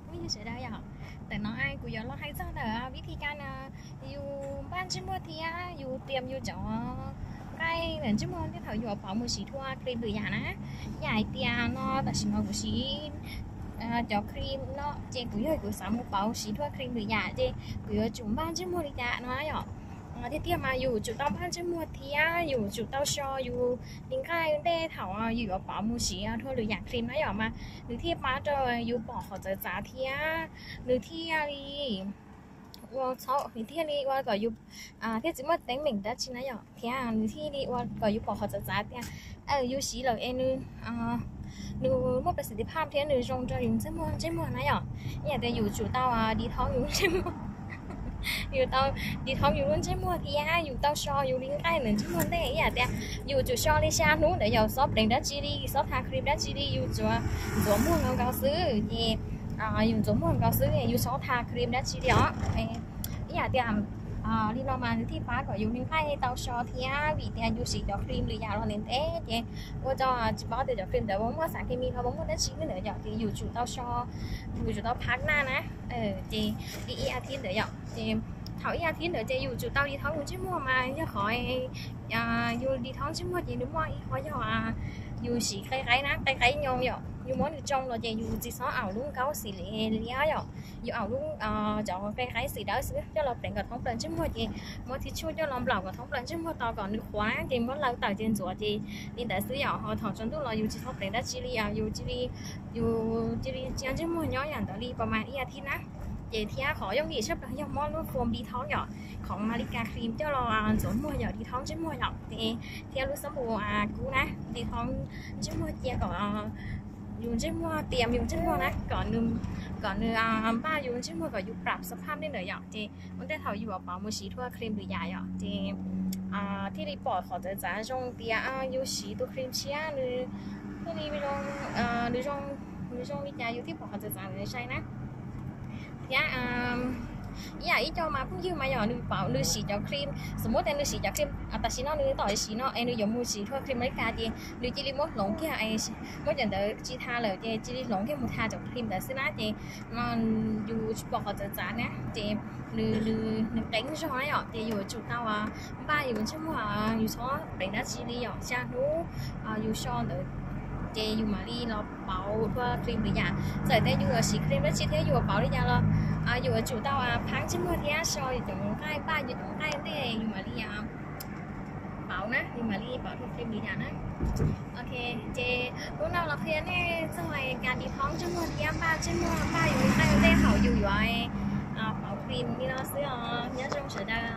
Phooj ywg sawv daws yom, ntawm no kuv yuav los hais txog ntawm vib thib kab no, yus npaj ntsej muag thiab yus tiam yus cov nqaij ntawm ntsej muag tej thaum yus pauv mus siv thuaj cream lwm yam na. Yam hais tias no tam sim no kuv siv cov cream no ces kuv yog kuv xav mus pauv siv thuaj cream lwm yam ces kuv yuav tsum npaj ntsej muag li cas no yom. Tiag tiag mas yus tsum tau npaj ntsej muag thiab yus tsum tau so yus li nqaij ntej thaum yus yuav pauv mus siv thuaj lwm yam cream na yom, mas nws thiaj pab rau yus pom qhov txawv txav thiab nws thiaj li ua txhob nws thiaj li ua kom yus thiaj tsis muaj teeb meem dab tsi na yom, thiab nws thiaj li ua kom yus pom qhov txawv txav tias yus siv lawm es nws nws muaj pes xim ti phaj thiab nws zoo rau yus ntsej muag ntsej muag na yom. Ib yam tias yus tsum tau di thoob yus ntsej muag, yus tau di thoob yus lub ntsej muag thiab yus tau so yus li nqaij ntawm ntsej muag ntej. Ib yam tias yus tsum so li xya hnub ntawd yog xob pleev dab tsi li, xob tha cream dab tsi li, yus tsuas ntxuav muag nkaus nkaus xwb ces yus ntxuav muag nkaus xwb yus txhob tha cream dab tsi li os. Ib yam tias li no mas nws thiaj pab kom yus li nqaij tau so thiab vim tias yus siv cov cream lwm yam los ntev ntev ces ua rau tsis paub tias cov cream ntawd puas muaj xav khe mi los puas muaj dab tsi li ntawd yom, ces yus tsum tau so, yus tsum tau phab naj na. Ces li ib a thib ntawd yom, ces thaum ib a thib ntawd ces yus tsum tau di thoob yus ntsej muag mas yog qhov yus di thoob ntsej muag ces nws muaj ib qho yog yus siv qe qaib na, qe qaib nyo yom, yus muab nws tsoo los ces yus tsis txhob aum lub nkaub xim li liab yom, yus aum lub cov qe qaib xim dawb xwb coj los pleev kom thoob plaws ntsej muag ces muab tib tshuaj coj los nplaum kom thoob plaws ntsej muag tos kom nws qhuav na ces muab law tawm ces ntxuav ces li ntawd xwb yom. Ho thaum tsaus ntuj los yus tsis txhob pleev dab tsi li, yus cia li, yus cia li cia ntsej muag nyob yam ntawd li pas mas ib a thib na. Ces thiab qhov yooj yim tshaj plaws yog muab lub foam di thoob yom, qhov Malika cream coj los ntxuav muag yom, di thoob ntsej muag yom, ces thiab lub xab npum kub na, di thoob ntsej muag cia kom yus ntsej muag tiam yus ntsej muag na, kom nws, kom nws npaj yus ntsej muag kom yus prap xab phaj li ntawd yom. Ces ua ntej thaum yus pauv mus siv thuaj cream lwm yam yom ces thiaj li pom qhov txawv txav zoo tias yus siv tus cream tshiab nws thiaj li zoo, nws zoo, nws zoo li cas yus thiaj pom qhov txawv txav ntawd sai na. Thiab ib yam ib co mas phooj ywg mas yog nws pauv nws siv cov cream, xws muab tias nws siv cov cream tam sim no nws tom siv no es nws yuav mus siv thuaj cream Malika ces nws cia li muab hloov kiag, muab cov ntawd tsis tha lawm ces cia li hloov kiag mus tha cov cream ntawd xwb na ces no yus tsis pom qhov txawv txav na ces nws, nws qeeb zog na yom. Ces yus tsum tau npaj yus ntsej muag, yus txhob pleev dab tsi li yom, xya hnub yus so ntawd ces yus mam li los pauv thuaj cream lwm yam. Txawm tias yus yuav siv cream dab tsi thiab yus yuav pauv li cas los yus yuav tsum tau phab ntsej muag thiab so yus cov nqaij, npaj yus cov nqaij ntej yus mam li pauv na, yus mam li pauv thuaj cream lwm yam na. Ok, ces hnub no los qhia nej txog kas di thoob ntsej muag thiab npaj ntsej muag, npaj yus nqaij ntej thaum yus yuav pauv cream li no xwb os. Nyob zoo sawv daws.